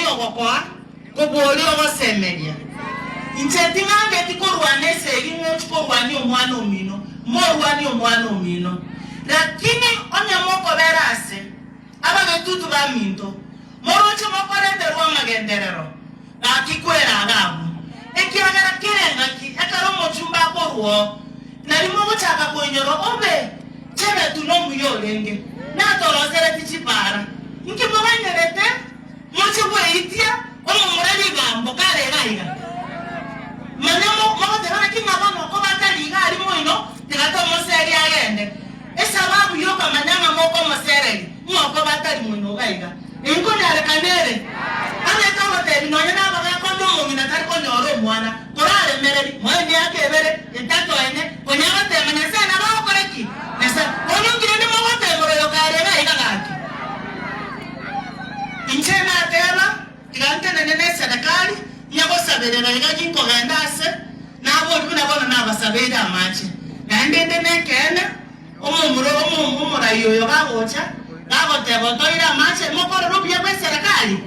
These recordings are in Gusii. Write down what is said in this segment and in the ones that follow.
oria ogokoa kobua oria ogosemeria. Inche ting'angeti korwana esegi ng'ochi korwania omwana omino, morwanie omwana omino. Rakini onye mokobera ase abagetutu baminto, moroche mokorenterwa amagenderero, gaki kwera iga abwo. Ekiagera kera engaki ekero omochumba akorwa oo, Nario mogochaka koinyora obe Chebetu nomuya orenge, natorosereti chipaara. Inki moganyerete moche gweitia omomura rigambo kare iga iga? Manya mogoteba naki ng'a bono okoba atari iga aria moino, tiga tomoserie agende. Esababu yokamanya ng'a mokomosereria, ng'a okoba atari moino iga iga. Inkonyarekana ere? Onye togotebi nonya nabagaaka onde omong'ina tari konyora omwana, koraremereri, moe emiaka ebere, etato, ene, konya agotema Nyasae nabo agokora ki? Nyasae, bono inki rende mogotemora oyo kare iga iga gaki? Inche nateba, tiga ntenene neserekari, nyagosaberera iga ginkogenda ase, nabori buna bono nabasabeire amache, naende inde nekeene, Omomura omorai oyo gagocha, gagoteba, Otoire amache, mokorere obuya bw'eserekari?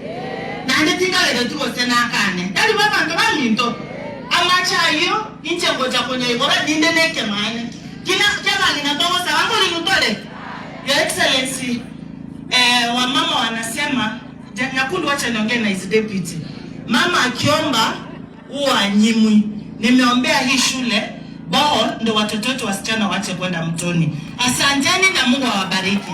Naende tinkagereti gose nakane. Tari bo abanto baminto? Amache ayio inche ngocha konyaigora, ninde nekemaene kina ki'abang'ina togosaba nkorinu tore. Your Excellency, eh, wamama wanasema, Nyakundi wacha niongee na his deputy. Mama akiomba Huwa hanyimwi. Nimeombea hii shule borehole ndo watoto wetu wasichana waache kwenda mtoni. Asanteni na Mungu awabariki.